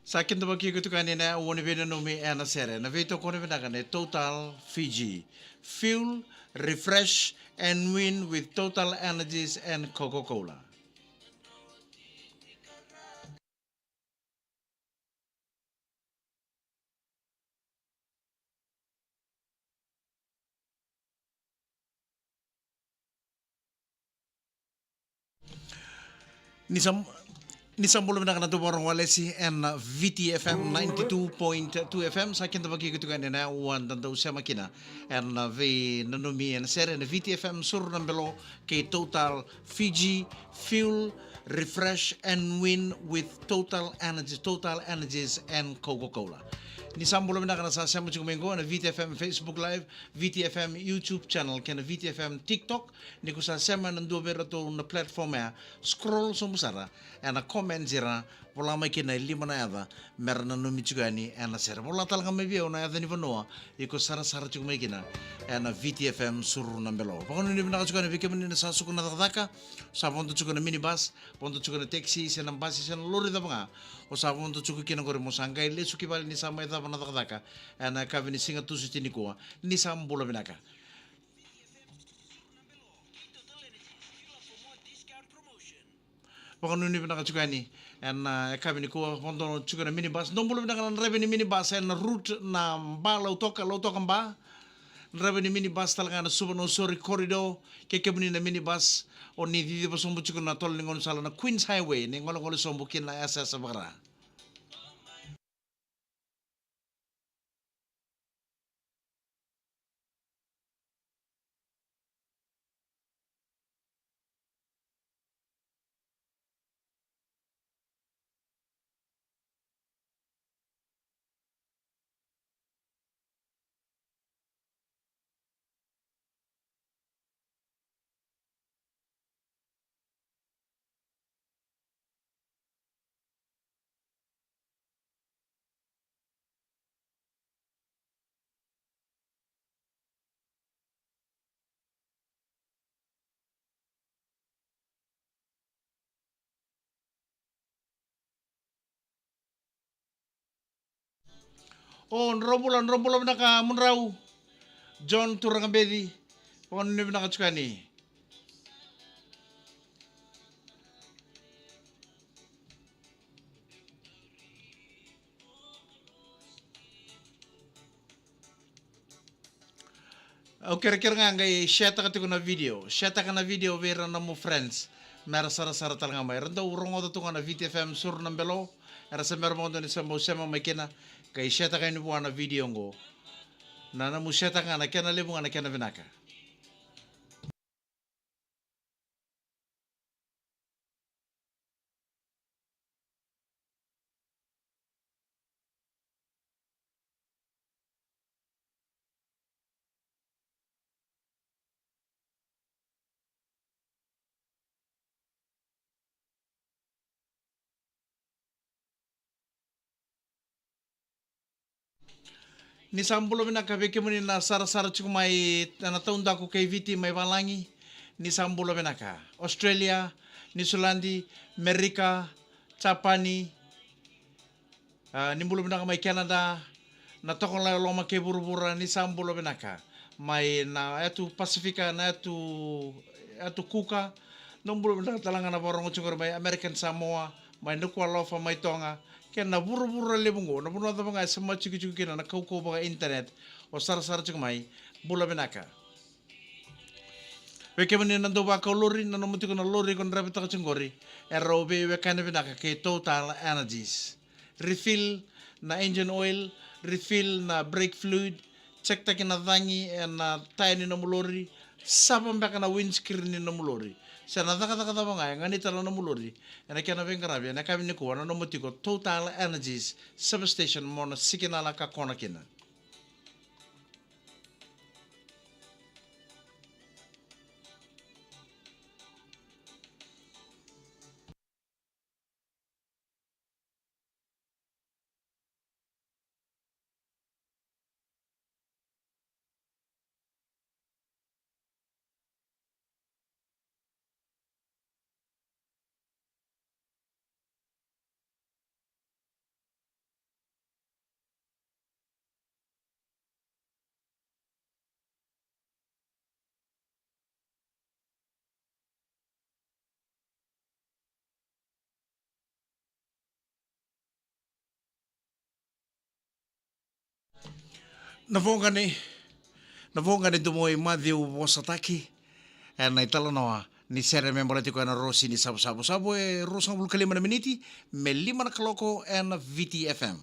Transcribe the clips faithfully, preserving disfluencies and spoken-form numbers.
Sa kidavaki iko tiko yani ena aua ni veinanumi ena sere, na veitokoni vinaka nei Total Fiji. Fuel, refresh and win with Total Energies and Coca-Cola. Ni sa, ni sa bula vinaka na dau vakarorogo walesi ena V T F M ninety-two point two F M. Sa kidavaki iko tiko yani ena aua da dau sema kina ena veinanumi ena sere, ena V T F M Suru na Belo kei Total Fiji. Fuel, refresh and win with Total Energies, Total Energies and Coca-Cola. Ni sa bula vinaka na sa sema tiko mai qo ena V T F M Facebook Live, V T F M YouTube channel kei na V T F M TikTok. Ni ko sa sema ena dua vei iratou na platform ya, scroll sobu sara ena comments ira, vola mai kina e lima na yaca me ra nanumi tiko yani ena sere. Vola tale ga mai vei au na yaca ni vanua iko sarasara tiko mai kina ena V T F M Suru na Belo. Vakanuinui vinaka tiko yani vei kemuni na sa suka na cakacaka, sa vodo tiko na minibus, vodo tiko na taxi, se na basi, se na lori cava ga o sa vodo tiko kina qori, mo sa qai lesu ki vale ni sa mai cava na cakacaka ena yakavi ni Siga Tusiti nikua. Ni sa bula vinaka. Vakanuinui vinaka tiko yani ena, ah, yakavi nikua, vodo tiko na minibus. Dou bula vinaka na draiva ni minibus ena route na Ba Lautoka, Lautoka Ba. Draiva ni minibus tale ga na Suva Nausori corridor, kei kemuni na minibus o ni ciciva sobu tiko na tolo ni gaunisala na Queens Highway, ni golegole sobu kina S S Vakara. O, drau bula, drau bula vinaka mudrau. John Turagabeci, vakanuinui vinaka tiko yani. Au kerekere ga qai share-taka tiko na video. Share-taka na video vei ira na nomu friends me ra sarasara tale ga mai. Era dau rogoca tu ga na V T F M Suru na Belo. Era se bera vakadua ni sa bau sema mai kina. Qai share-taka yani vua na video oqo. Na nomu share-taka ga na kena levu ga na kena vinaka. Ni sa bula vinaka vei kemuni na sarasara tiko mai ena taudaku kei Viti mai valagi. Ni sa bula vinaka. Australia, Niusiladi, Merika, Japani, ah, ni bula vinaka mai Canada, na Tokalau e Loma kei vuravura, ni sa bula vinaka. Mai na yatu Pasifika, na yatu, yatu Kuka, na bula vinaka tale ga na vakarogo tiko qori mai American Samoa, mai Nuku'alofa, mai Toga, kei na vuravura levu oqo, na vanua cava ga e sema tikotiko kina na kaukauwa vaka internet, o sarasara tiko mai, bula vinaka. Vei kemuni na dau vakau lori, nanuma tiko na lori ko draivataka tiko qori e rau veiwekani vinaka kei Total Energies. Refill na engine oil, refill na brake fluid, check-taki na cagi ena taya ni nomu lori, sava beka na windscreen ni nomu lori, se na cakacaka cava ga e ganita na nomu lori ena kena veiqaravi ena yakavi nikua, nanuma tiko Total Energies service station mo na sikinala ka kona kina. Na voqa ni, na voqa ni domo i Maciu Vosataki, ena italanoa ni sere me baleti koya na Rosi ni Savusavu. Sa vo e ruasagavulu ka lima na miniti me lima na kaloko ena Viti F M.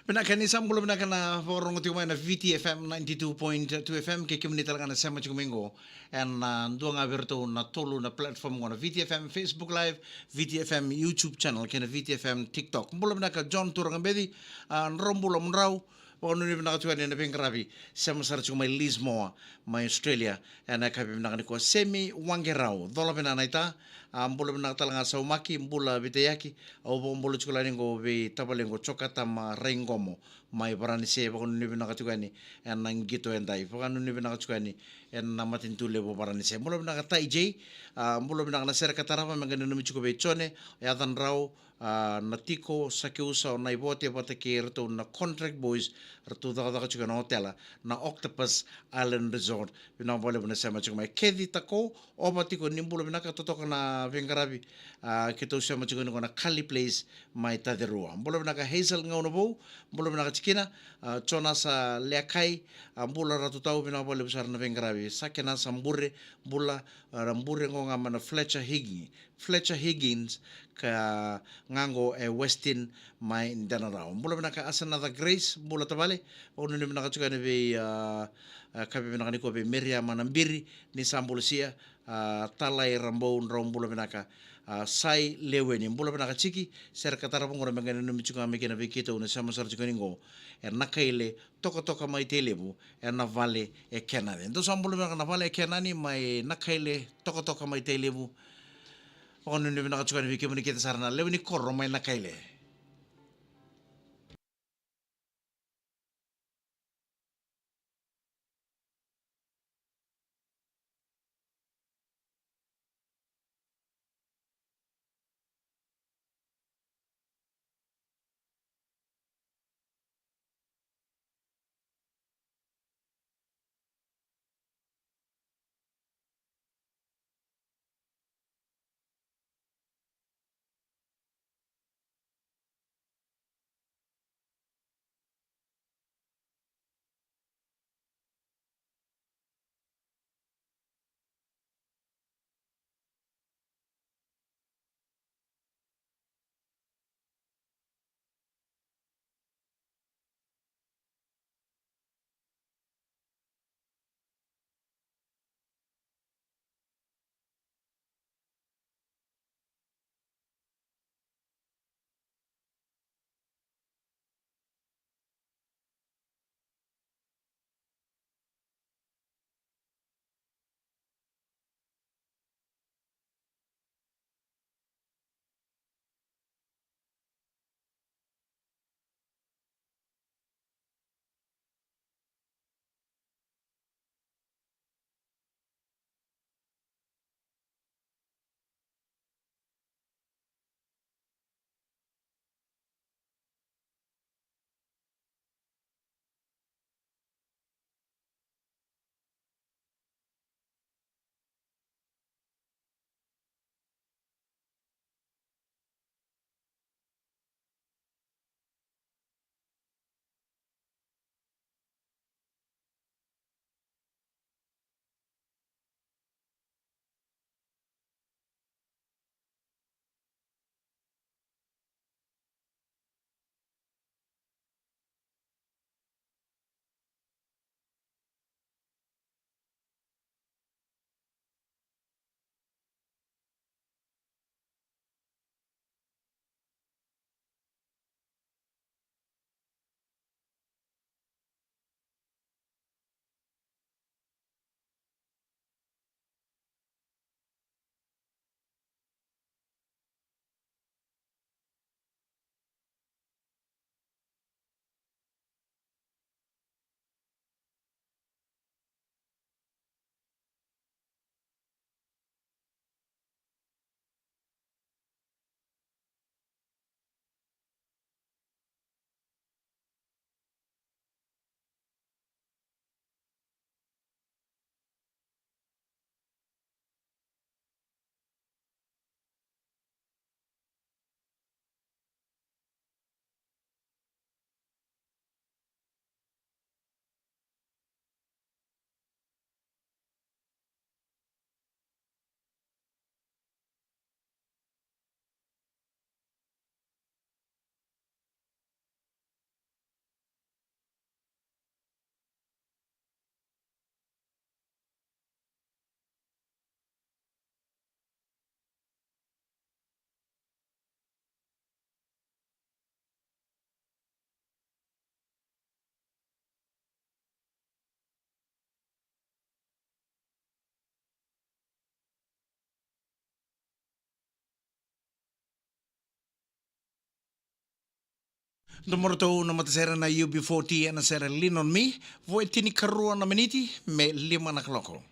Vinaka, ni sa bula vinaka na vakarorogo tiko mai na Viti F M ninety-two point two F M, kei kemuni tale ga na sema tiko mai qo. Ena, ah, dua ga vei iratou na tolu na platform qo, na Viti F M Facebook Live, Viti F M YouTube channel, kei na Viti F M TikTok. Bula vinaka John Turagabeci, ah, drau bula mo drau. Vakanuinui vinaka tiko yani ena veiqaravi. Sema sara tiko mai Lismore mai Australia. Ena yakavi vinaka nikua Semi Waqerau, cola vinaka naita. Ah, bula vinaka tale ga Saumaki, bula Vitaiaki. Au vakabula tiko yani qo vei tavale qo Jokatama Raiqomo mai Varanise, vakanuinui vinaka tiko yani ena qito edai, vakanuinui vinaka tiko yani ena matanitu levu o Varanise. Bula vinaka Tai J, ah, bula vinaka na sere ka tarava me qai nanumi tiko vei Jone Yacadrau, ah, na tiko Sakeusa o Naivote vata kei iratou na contract boys, ratou cakacaka tiko ena otela na Octopus Island Resort. Vinaka vakalevu na sema tiko mai. Kathy Tako, ova tiko, ni bula vinaka, totoka na veiqaravi. Ah, keitou sema tiko yani qo na Kali Place mai Tacirua. Bula vinaka Hazel Gaunavou, bula vinaka tikina. Ah, Jonasa Leakai, ah, bula Ratu Tau, vinaka vakalevu sara na veiqaravi. Sakenasa Bure, bula, ah, na Bure qo ga mai na Fletcher Higgins, Fletcher Higgins, ka ga qo e Westin mai Denarau. Bula vinaka Asanatha Grace, bula tavale. Vakanuinui vinaka tiko yani vei, ah, ah, yakavi vinaka nikua vei Miriama Nabiri, ni sa bula sia, ah, Talai Rabou, drau bula vinaka, ah, Sai Leweni, bula vinaka tiki. Sere ka tarava qo me qai nanumi tiko ga mai kina vei keitou na sema sara tiko yani qo e Nakaile, tokatoka mai Tailevu, ena vale e Kenani. Dou sa bula vinaka na vale e Kenani mai Nakaile, tokatoka mai Tailevu. Vakanuinui vinaka tiko yani vei kemuni kece sara na lewe ni koro mai Nakaile. Dou maratou na matasere na U B forty ena sere Lean on Me, vo e tinikarua na miniti me lima na kaloko.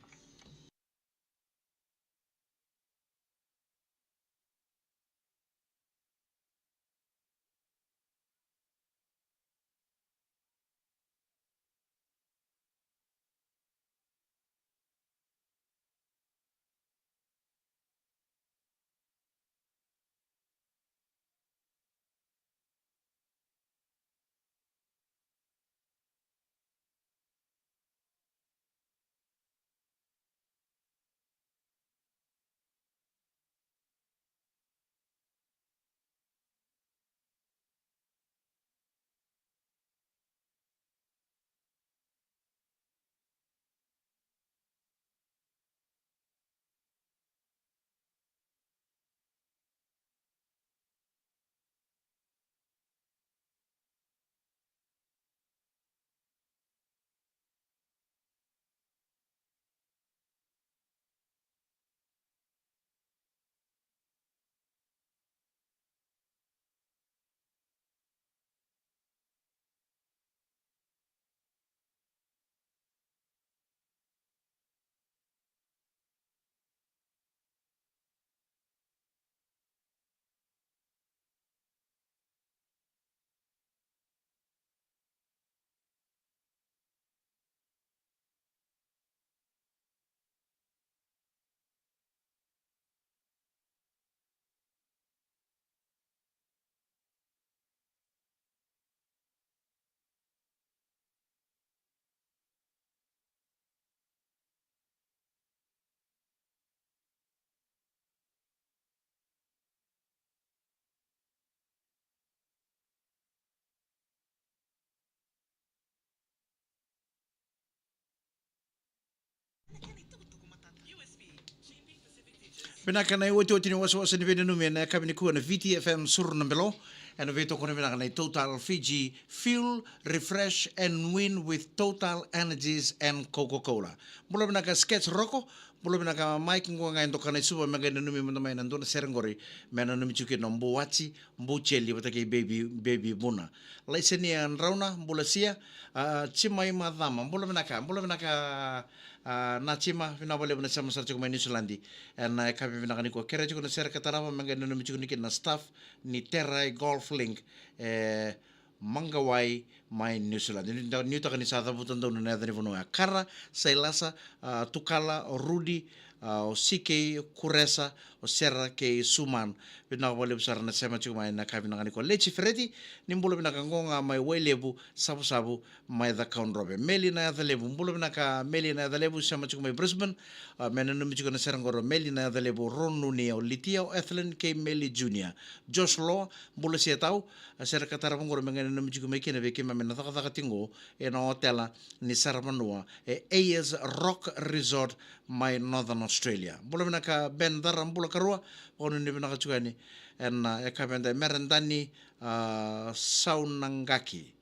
Vinaka na iwatiwati ni wasewase ni veinanumi ena yakavi nikua na V T F M Suru na Belo. Ena veitokoni vinaka na Total Fiji Fuel, Refresh and Win with Total Energies and Coca-Cola. Bula vinaka Sketch Roko, bula vinaka Mike Guaga e doka na i Suva me qai nanumi mada mai na dua na sere qori me nanumi tiko kina o Buati Buceli vata kei Baby, Baby Buna. Laisenia Drauna, bula sia, a, Jimai Macama, bula vinaka, bula vinaka, a, na Jima, vinaka vakalevu na sema sara tiko mai Niusiladi. Ena yakavi vinaka nikua, kerea tiko na sere ka tarava me qai nanumi tiko ni kina na staff ni Terai Golf Link, e, Mangawai mai Niusiladi. Ni, niutaka ni sa cavuta donu na yaca ni vanua ya. Kara, Sailasa, a, Tukala, o Rudi, a, o C K, Kuresa, o Sera kei Suman. Vinaka vakalevu sara na sema tiko mai na ka vinaka nikua. Leci Fereti, ni bula vinaka Goga mai Wailevu, Savusavu mai Cakaudrove. Meli na yaca levu, bula vinaka Meli na yaca levu, sema tiko mai Brisbane. A, me nanumi tiko na sere qori o Meli na yaca levu, o Ronuni, o Litia, o Ethelyn kei Meli Junior. Josh Law, bula sia tau, a sere ka tarava qori me qai nanumi tiko mai kina vei keimami na cakacaka tiko ena otela ni Saravanua, e A S Rock Resort mai Northern Australia. Bula vinaka Ben Cara, bula karua, vakananumi vinaka tiko yani ena, e, yakavi edaidai. Meredani, a, Saunaqaki.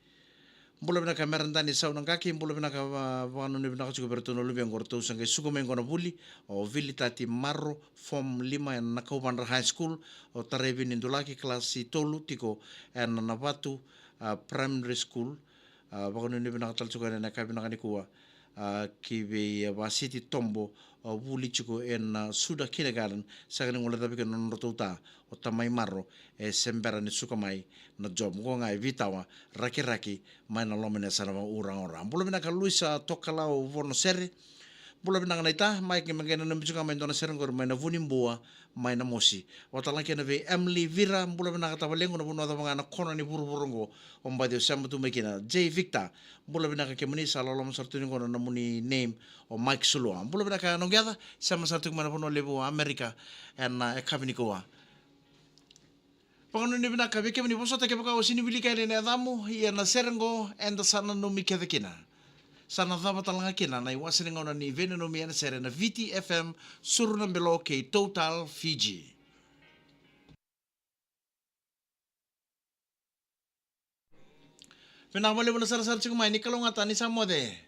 Bula vinaka Meredani Saunaqaki, bula vinaka, va-, vakananumi vinaka tiko vei iratou na luvequ eratou sa qai suka mai qo na vuli, o Vilitati Maro, form lima ena Nakauvadra High School, o Taraivini Dulaki, kalasi tolu tiko ena Navatu, a, Primary School, a, vakananumi vinaka tale tiko ena yakavi vinaka nikua, a, ki vei, a, Vasiti Tobo, a, vuli tiko ena, a, Suda Kindergarten, sega ni guilecavi kina na nodratou ta, o Tamai Maro, e se bera ni suka mai na job. Qo ga e veitawa, rakiraki, mai na loma ni yasana vakauraura. Bula vinaka Luisa Tokalau Vonosere. Bula vinaka naita, mai ke me qai nanumi tiko ga mai dua na sere qori mai na Vunibua, mai Namosi. Vata tale ga kina vei Emily Vira, bula vinaka tavalequ, na vanua cava ga na kona ni vuravura qo o baci o sema tu mai kina. J Victor, bula vinaka kemuni, sa loloma sara tu ni qo na nomuni name o Mike Sulua. Bula vinaka Noqeca, sema sara tu mai na vanua levu o Amerika ena, e, yakavi nikua. Vakananumi vinaka vei kemuni vosota kevaka o sega ni wilika yani na yacamu, ia na sere qo eda sa nanumi kece kina. Sa na cava tale ga kina na iwase ni gauna ni veinanumi ena sere na V T F M Suru na Belo kei Total Fiji. Vinaka vakalevu na sarasara tiko mai, ni kalougata ni sa moce.